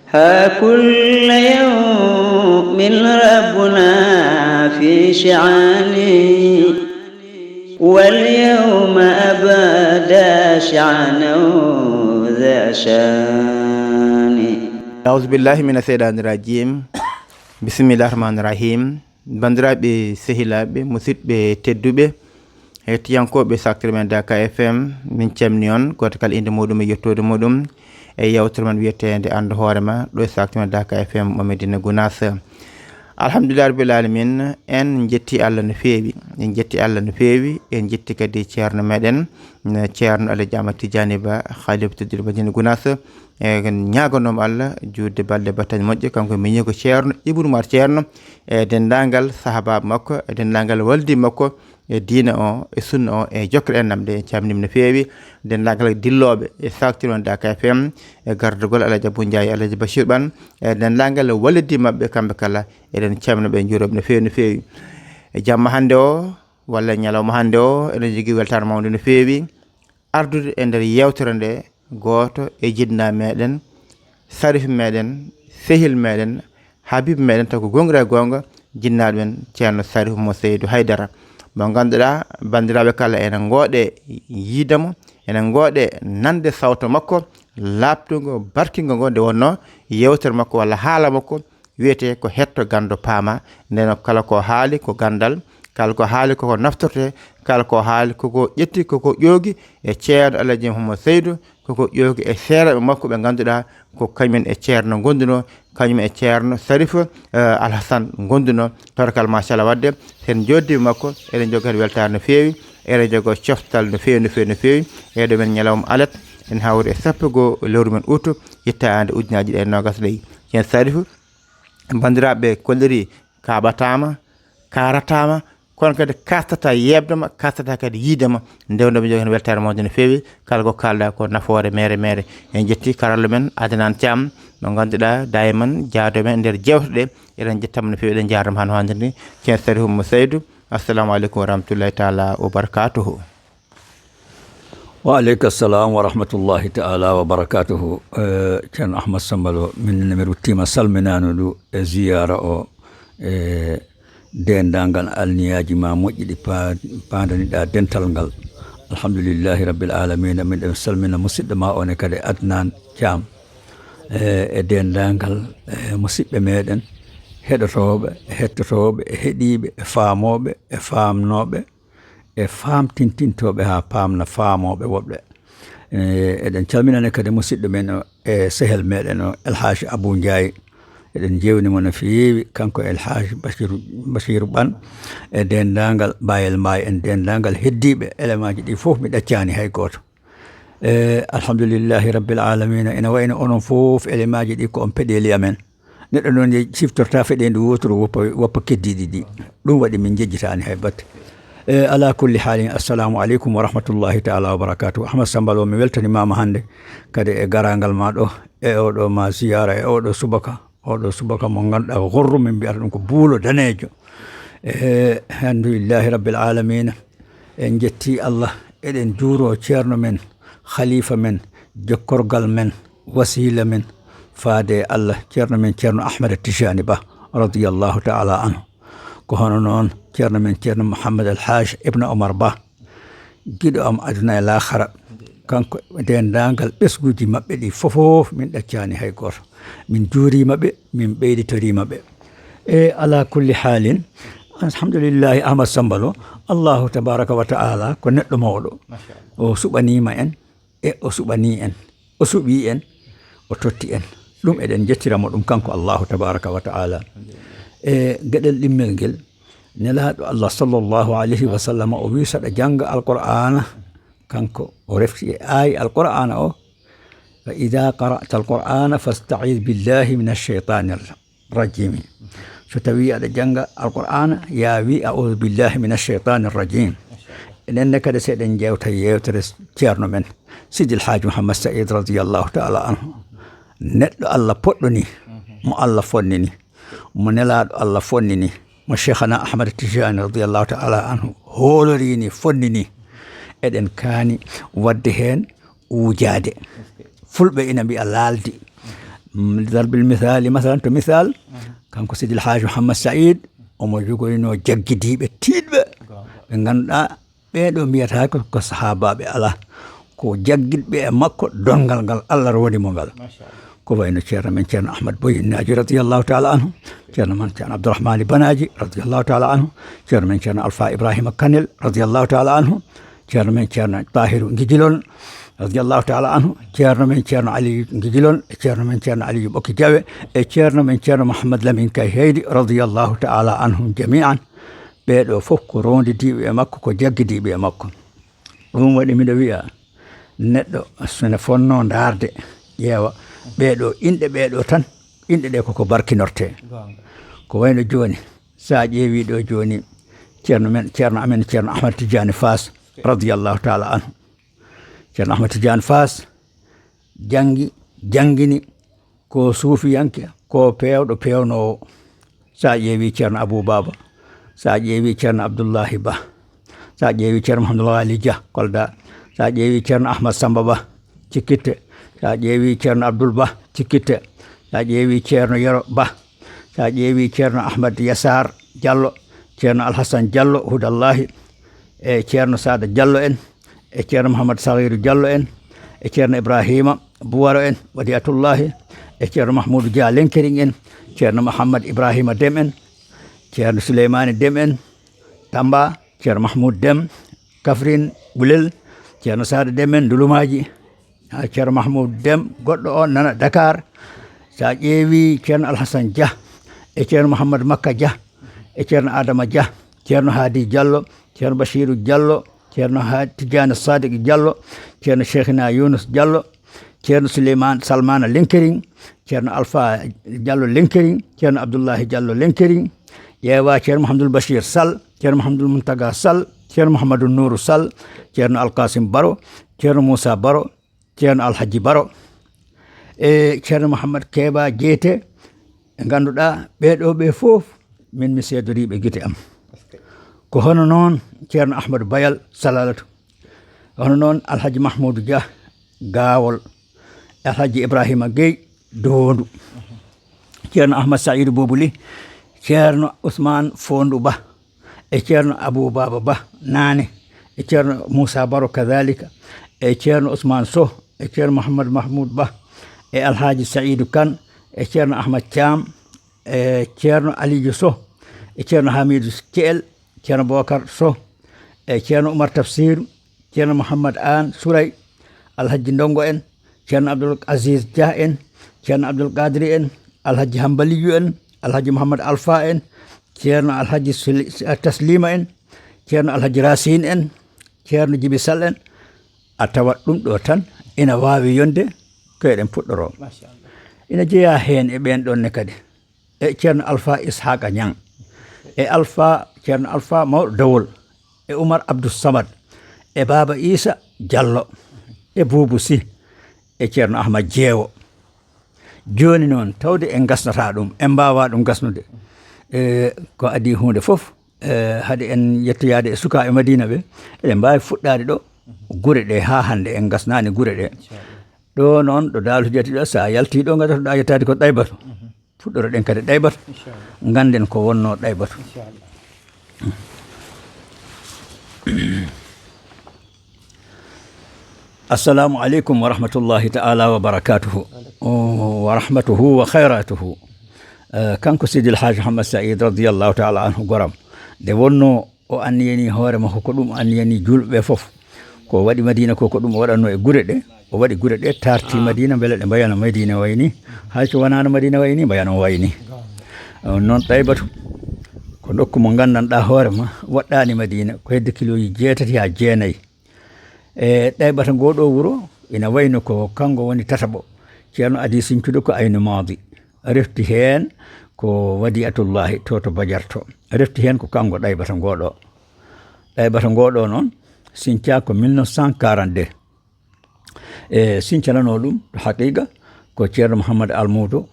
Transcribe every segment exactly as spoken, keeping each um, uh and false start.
ها كل يوم ربنا في شعاني، واليوم أبدى شعنا ذا شان. Auzubillahi mina seyɗani rajim. Bisimillahi rahmani rahim. Bandiraɓe, sehilaaɓe, musidɓe tedduɓe, hettiyankooɓe saktere men Daka F M, min calmini on, gooto kala innde muɗum e yettoode muɗum, e yewtere men wiyeteende Anndu Hoore Ma, ɗo e saktere men Daka F M mo Medina Gounass. Alhamdulillahi Rabbil Alamin, en jetti Allah no feewi, en jetti Allah no feewi, en jetti kadi ceerno meɗen, eh, ceerno Alhaji Ahmad Tidiani Ba, khalifa tedduɗo Medina Gounass, e ñaaganoomo Allah juutde balɗe battane moƴƴe, kanko e miñiiko ceerno Ibnu Umar Ceerno, e denndaangal sahabaaɓe makko, e denndaangal waldi makko, e diina o, e sunna o, e jokkere enɗam ɗe, en calminiima no feewi. Denndaangal dillooɓe e saktere men Daka F M, e gardagol Alhaji Abou Ndiaye, Alhaji Bachir Ɓan, e denndaangal waldi maɓɓe kamɓe kala, eɗen calmina ɓe, njuuroo ɓe no feewi, no feewi. E jamma hannde o, walla ñalawma hannde o, eɗen njogii weltaare mawnde no feewi, ardude e nder yewtere nde gooto e jinnaaɓe meɗen, sarif meɗen, sehil meɗen, habib meɗen, taw ko goonga e goonga, jinnaaɗo men ceerno Sarif mo Seydu Haydara, mo ngannduɗaa, banndiraaɓe kala ene ngooɗe yiide mo, ene ngooɗe nande sawto makko laaɓtungo, barkingo ngo, nde wonnoo yewtere makko walla haala makko wiyetee ko hetto ganndo paama. Ndeno kala ko haali ko ganndal, kala ko haali koko naftortee, kala ko haali koko ƴetti, koko ƴoogi e ceerno Alhaji Mouhamadou Seydou, koko ƴoogi e seeraaɓe makko ɓe ngannduɗaa ko kañumen e ceerno ngondunoo, kañum e ceerno Sarif, eh, Alhasan ngondunoo. Tabarkalla, machallah, waɗde sen jooɗdiiɓe makko, eɗen njogoo heen weltaare no feewi, eɗen njogoo coftal no feewi, no feewi, no feewi. E ɗo men ñalawma alet, en hawri e sappo e goo lewru men août, hittaande ujunaaji ɗiɗi e noogas ɗo. Ceerno Sarif, banndiraaɓe kollirii, kaaɓataama, kaarataama, kono kadi kastataa yeeɓde ma, kastataa kadi yiide ma. Nde wonnoo ɓe njogii heen weltaare mawde no feewi, kala ko kaalɗaa ko nafoore meere meere. En njetti karallo men Adnan Thiam, mo ngannduɗaa dayman jaadoo men e nder jeewte ɗe. Eɗen njettama no feewi, eɗen njaarnama haa no haanirta ni. Ceerno Sarif Oumar Seydou, assalamu aleykum wa rahmatullahi taala wa barakatuhu. Wa aleyka salam wa rahmatullahi taala wa barakatuhu. Eh, Ceerno Ahmad Samba Lo, min ne mi ruttiima salminaandu e ziyaara o, e denndaangal alniyaaji ma moƴƴi ɗi pa-, paandaniɗaa dental ngal. Alhamdulillahi Rabbil Aalamiina, miɗen salmina musidɗo ma o ne kadi Adnan Thiam. E, e denndaangal, e, musidɓe meɗen, heɗotooɓe, hettotooɓe, e heɗiiɓe, e faamooɓe, e faamnooɓe, e faamtintintooɓe haa paamna faamooɓe woɓɓe. E, eɗen calminani kadi musidɗo men o e sehel meɗen o, El Hadj Abou Ndiaye. Eɗen njeewni mo no feewi, kanko El Hadj Basiru, Basiru Ɓan, e denndaangal Bayel Mbaye en, denndaangal heddiiɓe elemaaji ɗi fof, mi ɗaccaani hay gooto. E, alhamdulillahi rabbil alamina, ina wayno onon fof elemaaji ɗi ko on peɗeeli amen. Neɗɗo noon ye-, siftorta feɗeendu wooturu woppa, woppa keddiiɗi ɗi. Ɗum waɗi min njejjitaani hay batte. E, ala kulli haalin, assalamu aleykum wa rahmatullahi taala wa barakatuh. Ahmad Samba Lo, mi weltanimaama hannde kadi e garaangal ma ɗo, e oɗo ma ziyaara, e oɗo subaka, oɗo subaka mo ngannduɗaa ko gorru, min mbiyata ɗum ko buulo daneejo. E, alhamdulillahi rabbil alamina. En njetti Allah, eɗen njuuro ceerno men, khalifa men, jokkorgal men, wasiila men, faade e Allah, ceerno men, ceerno Ahmada Tijani Ba, radiyallahu taala anhu. Ko hono noon ceerno men, ceerno Mouhammad El Hadj Ibn Omar Ba, giɗo am aduna e laakhara. Kanko e denndaangal ɓesnguuji maɓɓe ɗi fofof, min ɗaccaani hay gooto. Min njuuriima ɓe, min ɓeyditoriima ɓe. E ala kulli haalin, alhamdulillahi, Ahmad Samba Lo, Allahu tabaraka wa taala ko neɗɗo mawɗo. O suɓaniima en, e o suɓanii en, o suɓii en, o totti en. Ɗum eɗen njettira mo ɗum kanko Allahu tabaraka wa taala. E geɗel ɗimmel ngel, Nelaaɗo Allah sallallahu alayhi wa sallam o wii, saɗa jannga Alqur'aana, kanko o refti e aayi Alqur'aana o, "Fa ida qara'ta Alqur'aana fasta'iz billahi min ash-shaytaani rajim." So tawi aɗa jannga Alqur'aana, ya wi, "A'udhu billahi min ash-shaytaani rajim." Enen ne kadi, so eɗen njeewta yeewtere ceerno men, Sidi El Hadj Mouhammad Saïd radiyallahu taala anhu. Neɗɗo Allah poɗɗo ni, mo Allah fonni ni, mo Nelaaɗo Allah fonni ni, mo Cheikhana Ahmad Tijani radiyallahu taala anhu hoolori ni, fonni ni. Eɗen kaani waɗde heen wujaade. Fulɓe ina mbiya laaldi. Darbil misaali, masalan, to misal, kanko Sidil Haaji Muhammad Saïd, omo jogoyno jaggidiiɓe tiiɗɓe, ɓe ngannduɗaa ɓee ɗoo mbiyata ko, ko sahaabaaɓe alaa, ko jaggiɗɓe e makko donngal ngal Allah rowndi mo ngal. Ko wayno ceerno men ceerno Ahmad Boy Innaaji radiyallahu taala anhu, ceerno men ceerno Abdourahmani Banaaji radiyallahu taala anhu, ceerno men ceerno Alfa Ibrahima Kanel radiyallahu taala anhu, ceerno men ceerno Tahiru Ngijilon radiyallahu taala anhu, ceerno men ceerno Aliyu Ngijilon, e ceerno men ceerno Aliyu Ɓokki Jawe, e ceerno men ceerno Mouhammad Lamin Kay Heydi radiyallahu taala anhum jami'an. Ɓee ɗoo fof ko rowndidiiɓe e makko, ko jaggidiiɓe e makko. Ɗum waɗi miɗo wiya, neɗɗo so ne fonnoo ndaarde, ƴeewa ɓee ɗoo inɗe, ɓee ɗoo tan, inɗe ɗee koko barkinortee. Ko wayno jooni, so a ƴeewii ɗoo jooni, ceerno men, ceerno amen, ceerno Ahmad Tidiane Faas radiyallahu taala anhu. Ceerno Ahmad Tidiane Faas janngi, janngini, ko suufiyanke, ko peewɗo peewnoowo. So a ƴeewii ceerno Abuu Baaba, so a ƴeewii ceerno Abdullahi Ba, so a ƴeewii ceerno Mahamadul Haali Jah Kolda, so a ƴeewii ceerno Ahmad Samba Ba Cikkitte, so a ƴeewii ceerno Abdul Ba Cikkitte, so a ƴeewii ceerno Yero Ba, so a ƴeewii ceerno Ahmad Yasaar Jallo, ceerno Alhasan Jallo Hudallahi, e ceerno Saada Jallo en, e ceerno Mouhammad Sahiru Jallo en, e ceerno Ibrahima Buwaro en, Wadiyatullahi, e ceerno Mahmuudu Dia Lenkering en, ceerno Mouhammad Ibrahima Dem en, ceerno Souleymani Dem en, Tamba, ceerno Mahmuud Dem, Kafrin, Ɓulel, ceerno Saada Dem en, Ndulumaaji, haa ceerno Mahmuud Dem, goɗɗo o nana Dakar. So a ƴeewii ceerno Alhasan Dia, e ceerno Mouhammad Makka Dia, e ceerno Adama Dia, ceerno Haadi Jallo, ceerno Bachiru Jallo, ceerno Ha-, Tidiane Sadiq Jallo, ceerno Cheikhina Yunus Jallo, ceerno Souleymane Salmana Lenkering, ceerno Alpha Jallo Lenkering, ceerno Abdullahi Jallo Lenkering, ƴeewa ceerno Mouhamadoul Bachir Sall, ceerno Mouhamadoul Mountaga Sall, ceerno Mouhamadou Nourou Sall, ceerno Alkasim Baro, ceerno Moussa Baro, ceerno Alhaji Baro, e ceerno Mouhamad Keba Jeete, ɓe ngannduɗaa ɓee ɗoo ɓe fof min mi seedoriiɓe gite am. Ko hono noon ceerno Ahmadou Bayal Salalatu, hono noon Alhaji Mahmoudou Dia Gaawol, Alhaji Ibrahima Gueye Doondu, ceerno Ahmad Saïdou Boubou Ly, ceerno Ousmane Fondou Ba, e ceerno Abou Baba Ba Naane, e ceerno Moussa Baro kadalika, e ceerno Ousmane Sow, e ceerno Mouhamadou Mahmoud Ba, e Alhaji Saïdou Kane, e ceerno Ahmad Thiam, e ceerno Aliou Sow, e ceerno Hamidou Keel, ceerno Bokar Sow, e ceerno Oumar Tafsir, ceerno Mouhammad Aan Suray, Alhaji Ndongo en, ceerno Abdoul Aziz Dia en, ceerno Abdoul Kadri en, Alhaji Hambaliyu en, Alhaji Mouhammad Alpha en, ceerno Alhaji Suli-, Taslima en, ceerno Alhaji Racine en, ceerno Djibi Sall en. A tawat ɗum ɗo tan ina waawi yonde ko eɗen puɗɗoroo. Machallah. Ina jeyaa heen e ɓeen ɗoon ne kadi. E ceerno Alpha Ishaqa Niang, e Alpha, ceerno Alpha Mawɗo Dawol, e Oumar Abdou Samad, e Baba Issa Diallo, e Boubou Sy, e ceerno Ahmad Jeewo. Jooni noon, tawde en ngasnataa ɗum, en mbaawaa ɗum gasnude. E ko adii huunde fof, e hade en yettoyaade e sukaaɓe Madina ɓe, eɗen mbaawi fuɗɗaade ɗo gure ɗe haa hannde, en ngasnaani gure ɗe. Ɗo noon, ɗo Daaru Hijjati ɗo, so a yaltii ɗo, ngadatoɗaa yettaade ko Ɗaybatu. Puɗɗoro-ɗen kadi Ɗaybatu. Inchallah. Ngannden ko wonnoo Ɗaybatu. Inchallah. Assalamu aleykum wa rahmatullahi ta'ala wa barakatuhu. Wa rahmatuhu wa khayratuhu. Eh, kanko Sidil Haaji Muhammad Saïd radiyallahu ta'ala anhu goram. Nde wonnoo o anniyani hoore makko ko ɗum anniyani juulɓe ɓe fof. Ko waɗi Madina ko, ko ɗum o waɗatno e gure ɗe. O waɗi gure ɗe, taarti Madina, mbele ɗe mbayano Madina wayni. Hay so wanaano Madina wayni, mbayano wayni. On noon Ɗaybatu, ko nokku mo nganndanɗaa hoore ma, woɗɗaani Madina, ko hedde kilooji jeetati haa jeenayi. E Ɗaybata ngoo ɗoo wuro, ina wayno ko kanngo woni tataɓo. Ceerno adii sincude ko Aynu Maadi. Refti heen ko Wadiyatullahi to, to Bajar to. Refti heen ko kanngo Ɗaybata ngoo ɗoo. Ɗaybata ngoo ɗoo noon, sincaa ko mille neuf cent quarante-deux. E sincananoo ɗum, to haqiiqa, ko ceerno Mouhammad Almuudo,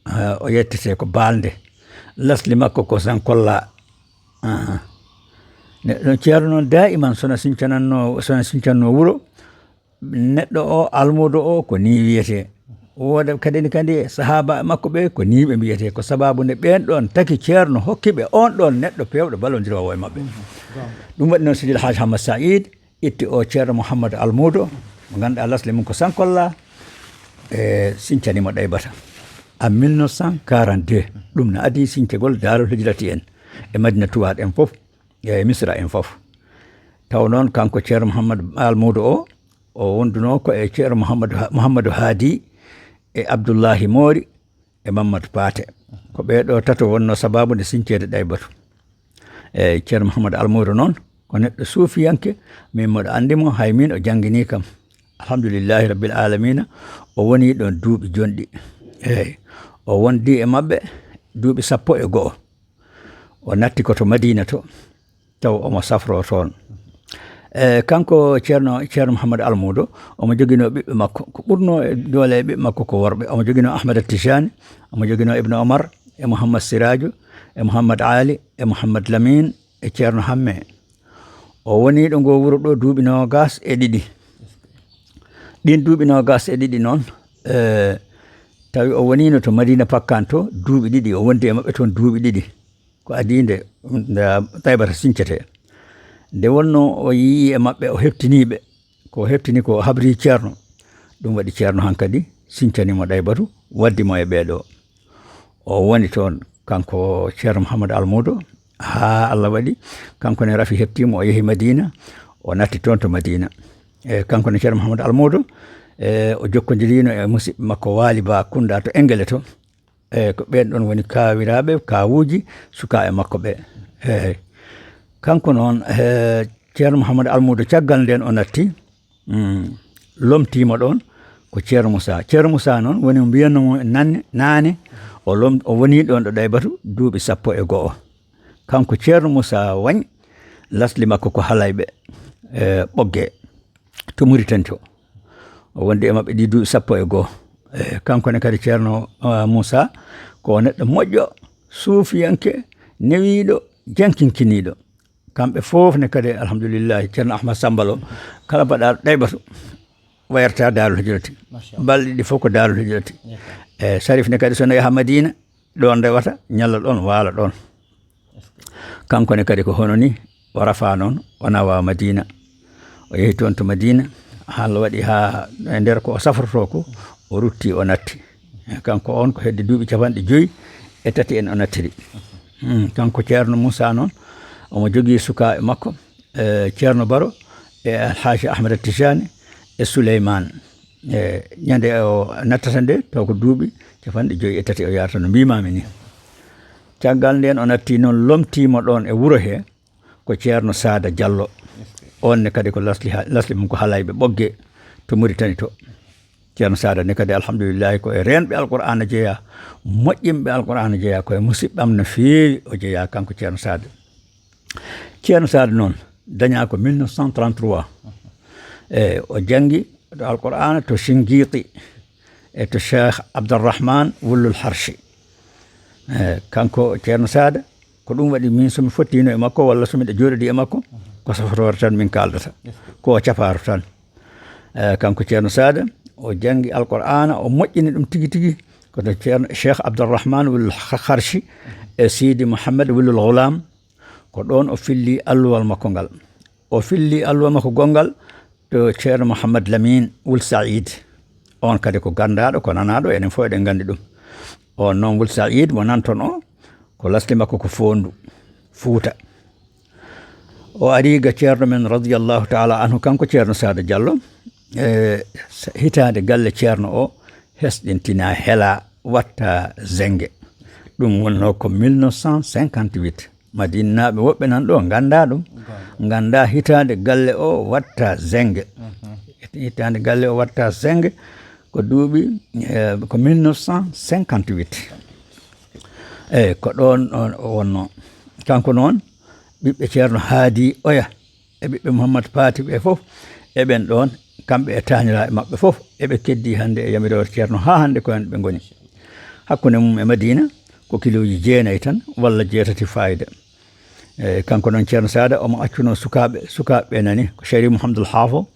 eh, o yettetee ko Baalnde. Lasli makko ko Sankolla. Aha. Neɗɗo ceerno noon, daa'iman, so na sincanannoo, so na sincannoo wuro, neɗɗo o, almuudo o, ko nii wiyetee. Wooda kadi ni kadi e sahaaba makko ɓe, ko nii ɓe mbiyetee, ko sababu nde ɓeen ɗoon taki Ceerno hokki ɓe oon ɗoon neɗɗo peewɗo ballondiroowo e maɓɓe. Ɗum waɗi noon Sidil Haaj Hamad Saïd itti o Ceerno Mouhamadou Almuudo, mo ngannduɗaa lasli mum ko Sankolla, e sincani mo Ɗaybata. En mille neuf cent quarante-deux, ɗum no adii sincagol Daarul Hijrati en e Madina Tuwaat en fof, e Misra en fof. Taw noon kanko Ceerno Mouhamadou Almuudo o, o wondunoo ko e Ceerno Mouhamadou Ha-, Mouhamadou Haadi e Abdullahi Moori e Mamadou Paate. Ko ɓee ɗoo tato wonnoo sababu nde sinceede Ɗaybatu. Eey, Ceerno Mouhamadou Almuudo noon ko neɗɗo suufiyanke, min mboɗo anndi mo, hay min o jannginii kam. Alhamdulillahi Rabbil Aalamiina, o wonii ɗoon duuɓi jonɗi. Eey, o wondi e maɓɓe duuɓi sappo e go'o. O natti ko to Madiina to, taw omo safroo toon. E, kanko Ceerno, Ceerno Mouhamadou Almuudo, omo joginoo ɓiɓɓe makko. Ko ɓurnoo e doole e ɓiɓɓe makko ko worɓe. Omo joginoo Ahmada Tijani, omo joginoo Ibn Omar, e Mouhamad Siraju, e Mouhamad Ali, e Mouhamad Lamin, e Ceerno Hamme. O wonii ɗo ngoo wuro ɗo duuɓi noogaas e ɗiɗi. Ɗiin duuɓi noogaas e ɗiɗi noon, e, tawi o woniino to Madiina Pakkaan to duuɓi ɗiɗi, o wondi e maɓɓe toon duuɓi ɗiɗi. Ko adii nde, nde Ɗaybata sincetee. Nde wonnoo o yii e maɓɓe, o heɓtinii ɓe. Ko o heɓtini ko o habri Ceerno. Ɗum waɗi Ceerno hankadi sincani mo Ɗaybatu, waddi mo e ɓee ɗoo. O woni toon, kanko Ceerno Mouhamadou Almuudo, haa Allah waɗi, kanko ne rafi heɓtii mo, o yehi Madiina, o natti toon to Madiina. E kanko ne Ceerno Mouhamadou Almuudo, e o jokkondiriino e musidɓe makko Waali Ba Kunda to Engele to. E ko ɓeen ɗoon woni kaawiraaɓe, kaawuuji sukaaɓe makko ɓe. Eey. Kanko noon, e Ceerno Mouhamadou Almuudo, caggal ndeen o natti, mm, lomtiima ɗoon ko Ceerno Moussa. Ceerno Moussa noon woni mo mbiyannoo mo nanne, naane, o lom-, o wonii ɗoon ɗo Ɗaybatu duuɓi sappo e go'o. Kanko Ceerno Moussa Wañ, lasli makko ko Halayɓe, e Ɓoggee, to Muritani to. O wondi e maɓɓe ɗi duuɓi sappo e go'o. E kanko ne kadi Ceerno, ah, Moussa, ko neɗɗo moƴƴo, suufiyanke, newiiɗo, jankinkiniiɗo. Kamɓe fof ne kadi, alhamdulillahi, Ceerno Ahmad Sambalo, kala mbaɗaaɗo Ɗaybatu, wayrata Daarul Hijrati. Machallah. Balɗe ɗiɗi fof ko Daarul Hijrati. Yes, sir. E Sarif ne kadi, so ne yaha Madiina, ɗoon rewata, ñalla ɗoon, waala ɗoon. Kanko ne kadi ko hono ni, o rafa noon, o nawa Madiina. O yehi toon to Madiina, haa Allah waɗi haa e nder ko o safrotoo ko, o rutti, o natti. E kanko oon ko hedde duuɓi capanɗe joyi e tati en o nattiri. Hmm, kanko Ceerno Moussa noon, omo jogii sukaaɓe makko, e Ceerno Baro, e Alhaji Ahmada Tijani, e Souleymane. E ñande o nattata nde, taw ko duuɓi capanɗe joyi e tati o yaarata, no mbiimaami ni. Caggal ndeen o natti noon, lomtiima ɗoon e wuro he, ko Ceerno Saada Jallo. On ne kadi ko lasli ha-, lasli mum ko Halayɓe Ɓoggee to Muritani to. Ceerno Saada ne kadi, alhamdulillahi, ko e reenɓe Alqur'aana jeyaa, moƴƴinɓe Alqur'aana jeyaa, ko e musiɓɓam no feewi o jeyaa, kanko Ceerno Saada. Ceerno Saada noon, dañaa ko mille neuf cent trente-trois. E, o janngi to Alqur'aana to Shingiiti e to Cheikh Abdourahmane Wullul Harshi. E, kanko Ceerno Saada, ko ɗum waɗi min so mi fottiino e makko walla so miɗo jooɗodi e makko, ko safroore tan min kaaldata. Ko o capaaro tan. E, kanko Ceerno Saada, o janngi Alqur'aana, o moƴƴini ɗum tigi tigi. Ko to Ceerno Cheikh Abdourahmane Wul Harshi e Sidi Mouhamed Wulul Ghulam, ko ɗoon o filli alluwal makko ngal. O filli alluwal makko gonngal to Ceerno Mouhamed Lamine Wul Saïd. On kadi ko ganndaaɗo, ko nanaaɗo, enen fof eɗen nganndi ɗum. On noon Wul Saïd mo nanton o, ko lasli makko ko Foondu, Fuuta. O ari ga Ceerno men radiyallahu taala anhu, kanko Ceerno Saada Jallo, e hitaande galle Ceerno o hesɗintinaa, helaa, waɗtaa zenge. Ɗum wonnoo ko mille neuf cent cinquante-huit. Madinnaaɓe woɓɓe nan ɗo nganndaa ɗum. Nganndaa hitaande galle o waɗtaa zenge. Hitaande galle o waɗtaa zenge ko duuɓi, e, ko mille neuf cent cinquante-huit. Eyi, ko ɗoon, ɗoon o wonnoo. Kanko noon, ɓiɓɓe Ceerno Haadi Oya e ɓiɓɓe Mouhammad Paati ɓe fof, eɓen ɗoon, kamɓe e taaniraaɓe maɓɓe fof, eɓe keddii hannde e yamiroore Ceerno, haa hannde ko heen ɓe ngoni. Hakkunde mum e Madiina ko kilooji jeenayi tan, walla jeetati faayda. Eyi, kanko noon Ceerno Saada, omo accunoo sukaaɓe, sukaaɓe ɓe nani, ko Sharif Mouhamadoul Haafo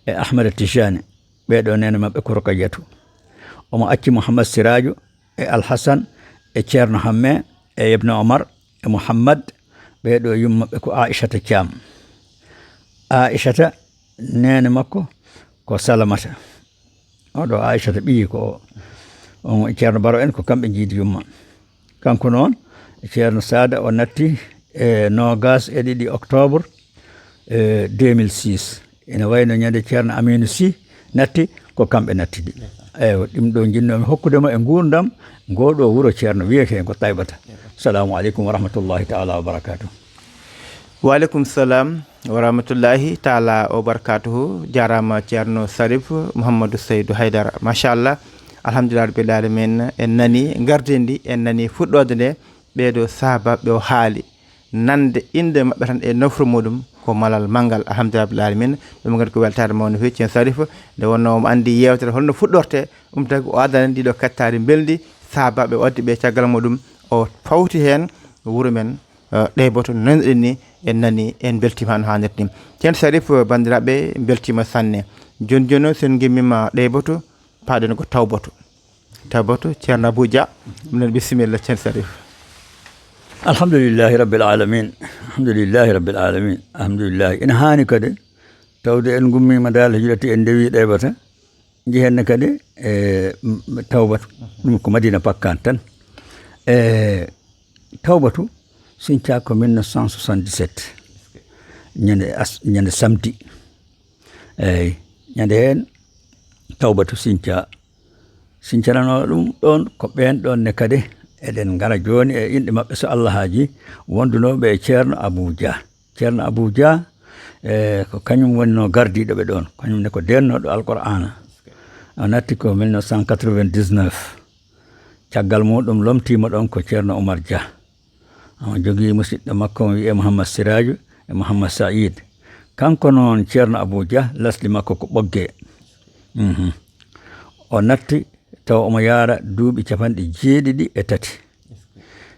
e Ahmada Tijani. Ɓee ɗoo neene maɓɓe ko Rokayatu. Omo acci Mouhammad Siraju e Alhasan e Ceerno Hamme e Ibnu Omar e Mouhammad. Ɓee ɗoo yumma ɓe ko Aishata Thiam. Aishata, neene makko ko Salamata. Oɗo Aishata ɓiyi ko o. On Ceerno Baro en ko kamɓe njiidi yumma. Kanko noon, Ceerno Saada o natti e noogas e ɗiɗi octobre, e deux mille six. Ina wayno ñande Ceerno Aminu Sy natti, ko kamɓe nattidi. Eywa, ɗum ɗo njinnoomi hokkude mo e nguurndam ngoo ɗoo wuro Ceerno wiyeteengo Taybata. Salamu aleykum wa rahmatullahi taala wa barakatuh. Waaleykum salam wa rahmatullahi taala wa barakatuhu. Jaaraama Ceerno Sarif Mouhamadou Seydou Haydara. Machallah. Alhamdulillah rabbil alamin. En nani ngardendi, en nani fuɗɗoode nde. Ɓeeɗo sahabaɓe o haali nande innde maɓɓe tan e nofru muɗum ko malal manngal. Alhamdulillah rabbil alamin. Ɗum kadi ko weltaare mawde no feewi Ceerno Sarif. Nde wonno omo anndi yeewtere holno fuɗɗorte, ɗum tagi o addani ndiɗo kattaari mbelndi sahabaɓe o addi ɓe caggal muɗum. O fawti heen wuro men, eh, Ɗeyboto no nanirɗen ni, en nani, en mbeltiima no haanirta ni. Ceerno Sarif, eh, banndiraaɓe mbeltiima sanne. Jooni jooni noon so en ngimmiima Ɗeyboto, paaɗen ko Tawboto. Tawboto, Ceerno Abou Dia, ɗum noon bisimilla Ceerno Sarif. Alhamdulillahi rabbil alamin. Alhamdulillahi rabbil alamin. Alhamdulillahi. Ina haani kadi tawde en ngummiima daal hijrati en ndewi Ɗeybata. Njehen kadi e m- Tawbatu. Ɗum ko Madina Pakkan tan. E Tawbatu, Sinca ko mille neuf cent soixante-dix-sept. Ñande as- ñande samedi. Eyyi, ñande heen Tawbatu Sinca. Sincananoo ɗum ɗoon ko ɓeen ɗoon ne kadi eɗen ngara jooni e inɗe maɓɓe so Allah haaji, wondunooɓe e Ceerno Abuu Jah. Ceerno Abuu Jah, e ko kañum wonnoo gardiiɗo ɓe ɗoon, kañum ne ko deennooɗo Alqur'aana. O natti ko mille neuf cent quatre-vingt-dix-neuf. Caggal muuɗum lomtiima ɗoon ko Ceerno Umar Jah. Omo jogii musiɗɗo makko omo wiyee Mouhammad Siraaju e Mouhammad Sa'iid. Kanko noon Ceerno Abuu Jah lasli makko ko Ɓoggee. Mhm. O natti tawa omo yaara duuɓi capanɗe jeeɗiɗi e tati.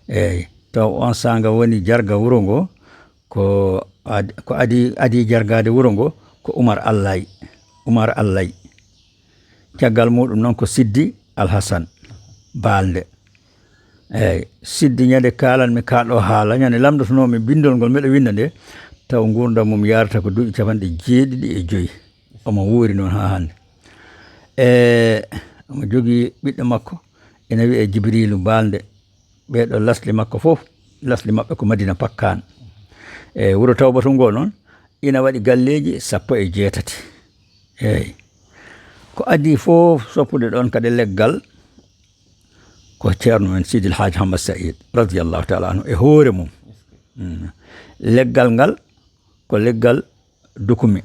Eey, tawa oon saanga woni jarga wuro ngo ko ad- ko adii adii jargaade wuro ngo ko Umar Allay. Umar Allay. Caggal muuɗum noon ko Siddi Alhasan Baalnde. Eey, Siddi ñande kaalan mi kaa ɗoo haala, ñande lamndotonoo mi binndol ngol miɗo winnda nde, taw nguurndam mum yaarata ko duuɓi capanɗe jeeɗiɗi e joyi. Omo wuuri noon haa hannde. E omo jogii ɓiɗɗo makko, ina wiyee Jibriilu Baalnde. Ɓee ɗoo lasli makko fof, lasli maɓɓe ko Madina Pakkaan. E wuro Tawbatu ngoo noon, ina waɗi galleeji sappo e jeetati. Eey. Ko adii fof soppude ɗoon kadi leggal, ko Ceerno men Sidil Haaj Hammad Sa'iid, radiyallahu taala anhu, e hoore mum. Mm. Leggal ngal ko leggal Dukumi,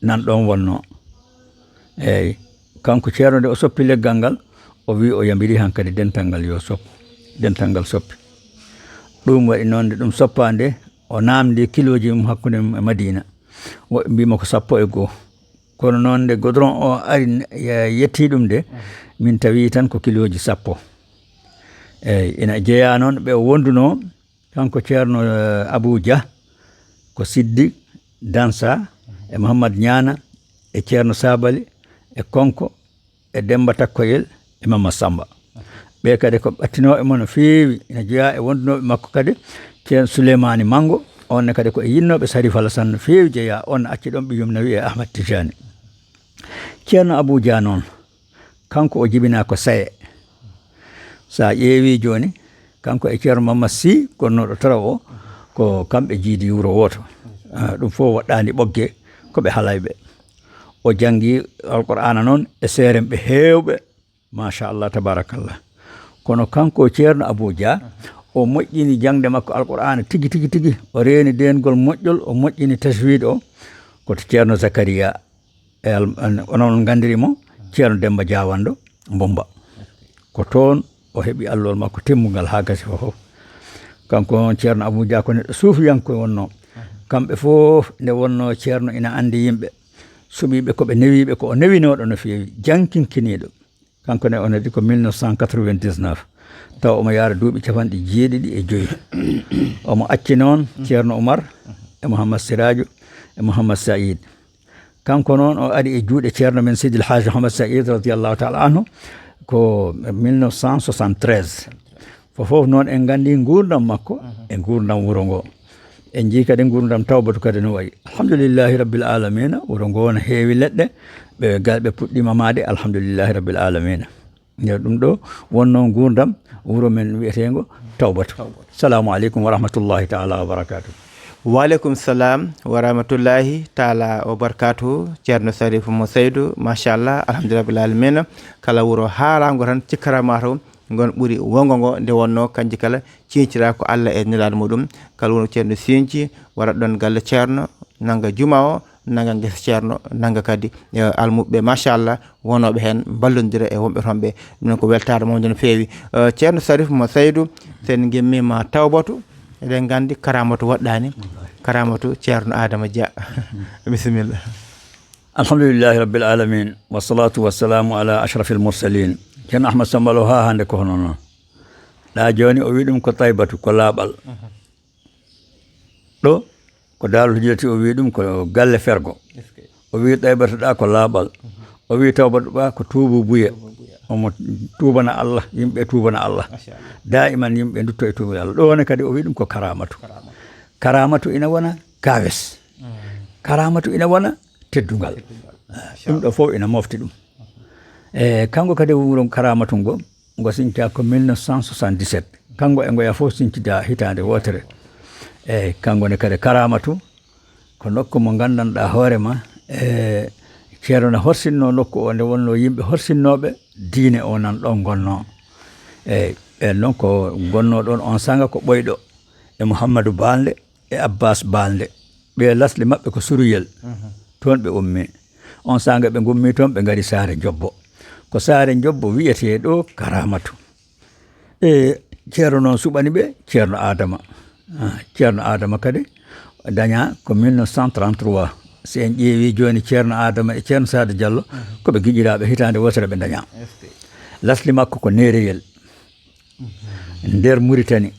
nan ɗoon wonnoo. Eey, kanko Ceerno nde o soppi leggal ngal, o wii o yamiri hankadi dental ngal yo soppu. Dental ngal soppi. Ɗum waɗi noon nde ɗum soppaa nde, o naamndi kilooji mum hakkunde mum e Madiina. Woɓɓe mbii mo ko sappo e goo. Kono noon nde goudron o ari n- ye- yettii ɗum nde, min tawi tan ko kilooji sappo. Eey, ina jeyaa noon ɓe o wondunoo, kanko Ceerno, eh, Abuu Jah, ko Siddi Dansa e Mouhammad Ñaana e Ceerno Sabali e Konko e Demmba Takkoyel e Mamma Sammba. Ɓee kadi ko ɓattinooɓe mo no feewi, ina jeyaa e wondunooɓe makko kadi, Ceerno Suleymaani Manngo, oon ne kadi ko e yinnooɓe Sarif Alasan no feewi jeyaa, oon ne acci ɗoon ɓiyum no wiyee Ahmad Tijani. Ceerno Abuu Jah noon, kanko o jibinaa ko Saye. So a ƴeewii jooni, kanko e Ceerno Mamma Sy, gonnooɗo Taraw o, ko kamɓe njiidi wuro wooto. Ah, ɗum fof waɗɗaani Ɓoggee, ko ɓe Halayɓe. O janngi Alqur'aana noon e seeremɓe heewɓe, machallah, tabarakallah. Kono kanko Ceerno Abuu Jah, o moƴƴini jaŋde makko Alqur'aana tigi, tigi, tigi. O reeni deengol moƴƴol, o moƴƴini tajwiid o, ko to Ceerno Zakariya. E al- an- onon ngandiri mo, Ceerno Demmba Jah Wanndo Mbumba. Ko toon o heɓi allowol makko timmungal haa gasi fof. Kanko on Ceerno Abuu Jah ko neɗɗo suufiyanke wonnoo. Kamɓe fof nde wonnoo Ceerno ina anndi yimɓe, suɓiiɓe ko ɓe newiiɓe, ko o newinooɗo no feewi, jankinkiniiɗo. Kanko ne o natti ko mille neuf cent quatre-vingt-dix-neuf, tawa omo yaara duuɓi capanɗe jeeɗiɗi e joyi. Omo acci noon Ceerno Umar e Mouhammad Siraaju e Mouhammad Sa'iid. Kanko noon o ari e juuɗe Ceerno men Sidil Haaj Mouhammad Sa'iid radiyallahu taala anhu, Ko mille neuf cent soixante-treize. Fof fof noon en nganndi nguurndam makko e nguurndam wuro ngo. En njii kadi nguurndam Tawbatu kadi no wayi. Alhamdulillahi rabbil alamina, wuro ngo no heewi leɗɗe, ɓe gal ɓe puɗɗiima maayde, alhamdulillahi rabbil alamina. Nde ɗum ɗo wonnoo nguurndam wuro men wiyeteengo Tawbatu. Salaamu aleykum wa rahmatullahi taala wa barakaatu. Waaleykum salam wa rahmatullahi taala wa barakaatu. Ceerno Sarifu mo Saydu, machallah, alhamdulillahi rabbil alamina. Kala wuro haalaango tan cikkata ma taw ngon ɓuri wongo ngo, nde wonnoo kanji kala ciincira ko Allah e nelaaɗo muɗum. Kala wuro ceerno siinci, wara ɗon galle ceerno, nanga juma o, nanga ngesa ceerno, nanga kadi, eh, almuɓɓe, machallah, wonooɓe heen, mballondira e wonɓe toon ɓe. Ɗum noon ko weltaare mawde no feewi. Eh, ceerno Sarifu mo Saydu, so en ngimmiima Tawbatu, eɗen nganndi karamatu woɗɗaani, karamatu ceerno Adama Dia. Bisimilla. Alhamdulillahi rabbil alamin, wassalatu wassalamu ala ashrafil mursalin. Ceerno Ahmad Samba Lo, haa hannde ko hono noon. Ɗa jooni o wi ɗum ko Taybatu, ko laaɓal. Ɗo ko Daarul Hijrati, o wi ɗum ko galle fergo. O wi Taybatu ɗa ko laaɓal. O wi Tawbatu ɗa ko tuubu buye. Omo tuubana Allah, yimɓe tuubana Allah. Daiman yimɓe ndutto e tuubu Allah. Ɗo ne kadi o wi ɗum ko karamatu. Karamatu ina wona kawes. Karamatu ina wona teddungal. Ah, ɗum ɗo fof ina mofti ɗum. E kanko kadi wuro karamatu ngo, ngo sincaa ko mille neuf cent soixante-dix-sept. Kanko e ngoya fof sincida hitaande wootere. Eeyi, kanko ne kadi karamatu, ko nokku mo nganndanɗaa hoore ma, e ceerno ne horsinno nokku o, nde wonno yimɓe horsinnooɓe diine o nan ɗon ngonnoo. Eeyi, ɓeen noon ko ngonnoo ɗon on saanga ko Ɓoyɗo e Mouhamadou Balde e Abbas Balde. Ɓe lasli maɓɓe ko Suruyel. Toon ɓe ummi. On saanga ɓe ngummi toon, ɓe ngari Saare Njobbo. Ko Saare Njobbo wiyetee ɗo karamatu. E ceerno noon suɓani ɓe, ceerno Adama. Ah, ceerno Adama kadi dañaa ko mille neuf cent trente-trois. Si en ƴeewi jooni ceerno Adama e ceerno Sadio Diallo, ko ɓe giƴiraaɓe, hitaande wootere ɓe dañaa. Lasli makko ko Neereyel, nder Muritani.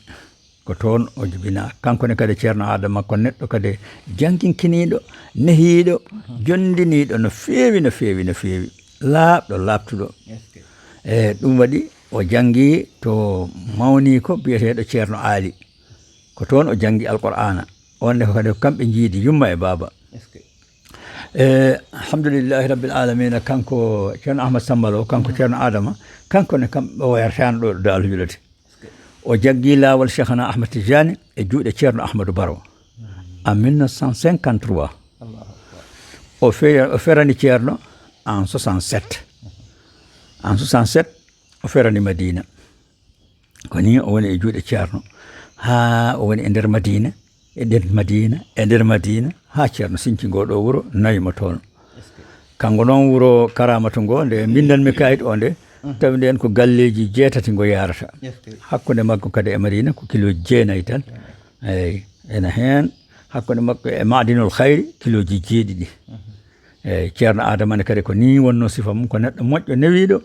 Ko toon o jibinaa. Kanko ne kadi ceerno Adama ko neɗɗo kadi jannginkiniiɗo, nehiiɗo, jonndiniiɗo no feewi, no feewi, no feewi. Laaɓɗo, laaɓtuɗo. E ɗum waɗi o janngi to mawniiko biyeteeɗo Ceerno Aali. Ko toon o janngi Alqur'aana. On ne ko kadi ko kamɓe njiidi yumma e baaba. E alhamdulillahi rabbil alamina, kanko ceerno Ahmad Samba Lo, kanko ceerno Adama, kanko ne kam o wertaano ɗo Daarul Hijrati. O jaggi laawol Cheikhana Ahmad Tijani e juuɗe ceerno Ahmadou Baro en mille neuf cent cinquante-trois. O fe-, o ferani ceerno en soixante-sept. En soixante-sept, o ferani Madina. Ko ni o woni e juuɗe ceerno. Haa o woni e nder Madina, e nder Madina, e nder Madina, haa ceerno sinci ngo ɗo wuro, nawi mo toon. Kanko noon wuro Karamatu ngo, nde mbindanmi kayit o nde, tawi ndeen ko galleeji jeetati ngo yaarata. Hakkunde maggo kadi e Madina ko kilooji jeenayi tan. Eeyi, ena heen. Hakkunde makko e Madinul Khayri, kilooji jeeɗiɗi. Eeyi, ceerno Adama ne kadi ko ni wonno sifa mum, ko neɗɗo moƴƴo newiiɗo.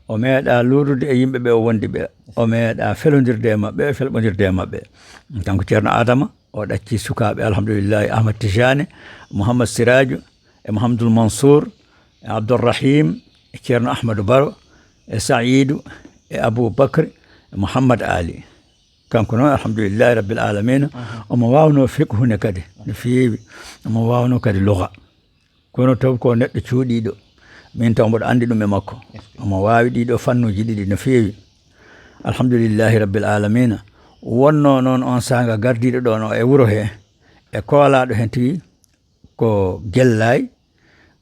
O meeɗa luurdude e yimɓe ɓe o wondi ɓe. O meeɗa felondirde e maɓɓe, felɓondirde e maɓɓe. Kanko ceerno Adama, o ɗacci sukaaɓe, alhamdulillahi, Ahmad Tijani, Mouhammad Siraju, e Mouhamadoul Mansour, e Abdourahim, e ceerno Ahmadou Baro, e Saïdou, e Abou Bakr, e Mouhammad Ali. Kanko noon, alhamdulillahi rabbil alamina, omo waawno fiqhu ne kadi, no feewi. Omo waawno kadi lugha. Kono taw ko neɗɗo cuuɗiiɗo. Min taw mboɗo anndi ɗum e makko. Omo waawi ɗiɗo fannuuji ɗiɗi no feewi. Alhamdulillahi rabbil alamina. Wonno noon on saanga gardiiɗo ɗoon o e wuro he, e koolaaɗo heen tigi ko Gellaay.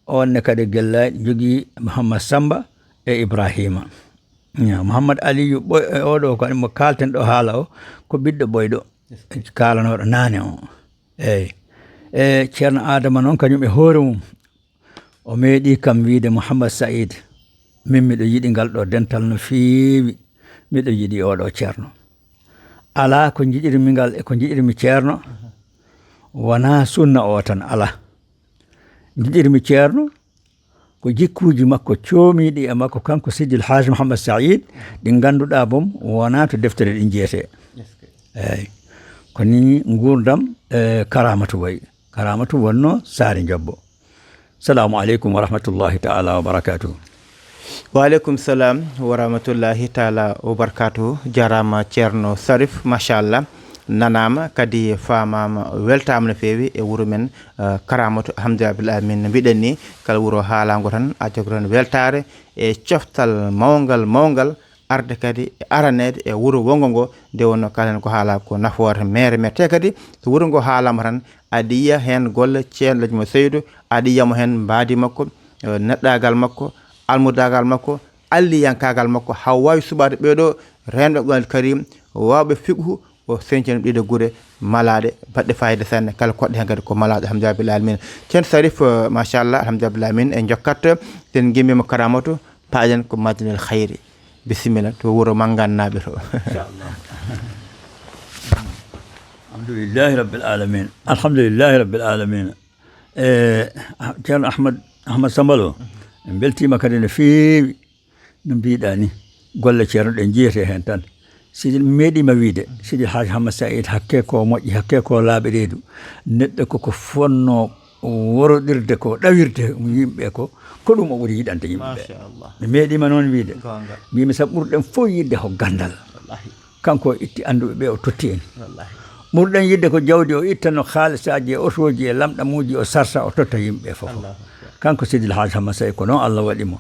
On ne kadi Gellaay jogii Mouhammad Samba e Ibrahima. Ya, Mouhammad Aliyu Ɓoy-, e oɗo kadi mo kaalten ɗo haala o, ko ɓiɗɗo Ɓoyɗo, kaalanooɗo naane o. Eeyi. E ceerno Adama noon, kañum e hoore mum, o meeɗi kam wiide, "Mouhammad Saïd, min miɗo yiɗi ngal ɗo dental no feewi. Miɗo yiɗi oɗo ceerno. Alaa ko njiɗirmi ngal e ko njiɗirmi ceerno, wonaa sunna o tan, alaa. Njiɗirmi ceerno ko jikkuuji makko coomiiɗi e makko, kanko Sidil Haaj Mouhammad Saïd, ɗi ngannduɗaa boom wonaa to deftere ɗi njiyetee." Eeyi. Ko ni nguurndam, e, Karamatu wayi. Karamatu wonno Saare Njobbo. Salaamu aleykum wa rahmatullahi taala wa barakatuhu. Waaleykum salam wa rahmatullahi taala wa barakatuhu. Jarama Ceerno Sarif, machallah. Nanama kadi, famama, weltama no fewi e wuuro men, eh, Karamatu. Alhamdulillah rabbil alamin. No mbiɗen ni, kala wuuro haalago tan a jogotan weltare e coftal mawgal mawgal, arde kadi e aranede e wuuro wongo ngo. Nde wonno kalen ko haala ko nafoore mere mere, te kadi so wuuro ngo haalama tan, aɗa yiya hen golle Ceerno Lajmo Seydu, aɗa yiyamo hen mbaadi makko, eh, neɗɗagal makko, almudagal makko, alliyankagal makko, ha wawi suɓade ɓeɗo renɓe Qur'an Karim, wawɓe fiqhu, o sencani ɗiɗo gure malaɗe baɗɗe fayida sanne, kala koɗɗe hen kadi ko malaɗe. Alhamdulillah rabbil alamin. Ceerno Sarif, eh, machallah, alhamdulillah rabbil alamin. En jokkat, sen gimmima Karamatu, paɗen ko Madinal Khayri. Bisimilla, to wuuro Manngan naaɓe to. Inchallah. Alhamdulillahi rabbil alamin. Alhamdulillahi rabbil alamin. E, Ceerno Ahmad, Ahmad Sambalo, en beltima kadi no fewi. No mbiɗa ni, golle Ceerno ɗe jiyete hen tan. Sidi mi meeɗima wiide, Sidi Haaji Hamad Saïd, hakke ko moƴƴi, hakke ko laaɓe reedu. Neɗɗo koko fonno woroɗirde ko ɗawirde yimɓe ko, ko ɗum o ɓuri yiɗande yimɓe ɓe. Machallah. Mi meeɗima noon wiide. Gonga. Mbimi sa ɓurɗen fof yiɗde ko gandal. Wallahi. Kanko o itti annduɓe ɓe, o totti en. Wallahi. Ɓurɗen yiɗde ko jawdi, o itta no haalisaji e otoji e lamɗamuji, o sarsa, o totta yimɓe ɓe fof. Allahu akbar. Kanko Sidil Haaji Hamad Saïd, ko noon Allah waɗi mo.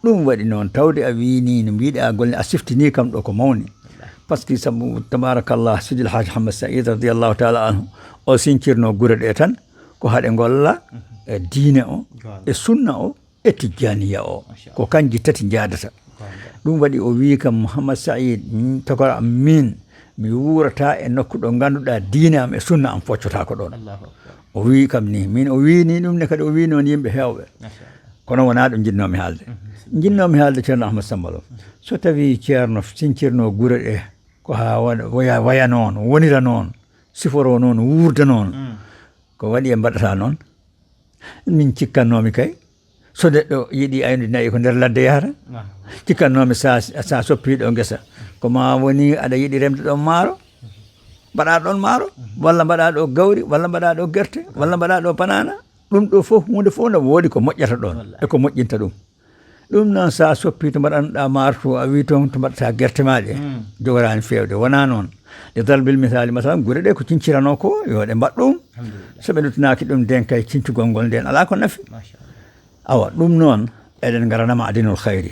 Ɗum waɗi noon, tawde a wini no mbiɗa a golle, a siftini kam ɗo ko mawni. Wallahi. Parce que sabu, tabarakallah, Sidil Haaji Hamad Saïd radiyallahu taala anhu, o sincirno gure ɗe tan, ko haɗe golla e diine o, e sunna o, e tijjaniya o. Masha Allah. Ko kanji tati njaadata. Gonga. Ɗum waɗi o wi kam, Mouhammad Saïd, mm, tokora am min, mi wuurata e nokku ɗo ngannduɗaa diine am e sunna am foccotako ɗon. Allahu akbar. O wi kam ni, min o wi ni ɗum ne kadi, o wi noon yimɓe heewɓe. Masha Allah. Kono wonaa ɗum njinnoomi haalde. Mhm. Njinnoomi haalde Ceerno Ahmad Sambalo. So tawi Ceerno sincirno gure ɗe, ko haa waɗa, waya, waya noon, wonira noon, siforo noon, wuurda noon. Mm. Ko waɗi e mbaɗata noon? Min cikkannoomi kay, so neɗɗo yiɗi aynude nayi ko nder ladde yahata. Ah. Cikkannoomi sa, sa soppi ɗo ngesa, ko ma woni aɗa yiɗi remde ɗon maaro, mbaɗa ɗon maaro, walla mbaɗa ɗo gawri, walla mbaɗa ɗo gerte, walla mbaɗa ɗo banana. Ɗum ɗo fof, huunde fof no woodi ko moƴƴata ɗon, wallahi, e ko moƴƴinta ɗum. Ɗum noon, sa soppi to mbaɗanɗa maaro to, a wi toon to mbaɗata gerte ma ɗe, mm, jogoraani feewde. Wonaa noon. Nde darbil misaali, masalan, gure ɗe ko cincirano ko, yo ɗe mbaɗ ɗum. Alhamdulillah. So ɓe luttanaaki ɗum, nden kay cincugol ngol nden alaa ko nafi. Masha Allah. Awa, ɗum noon, eɗen ngara nama adinul khayri.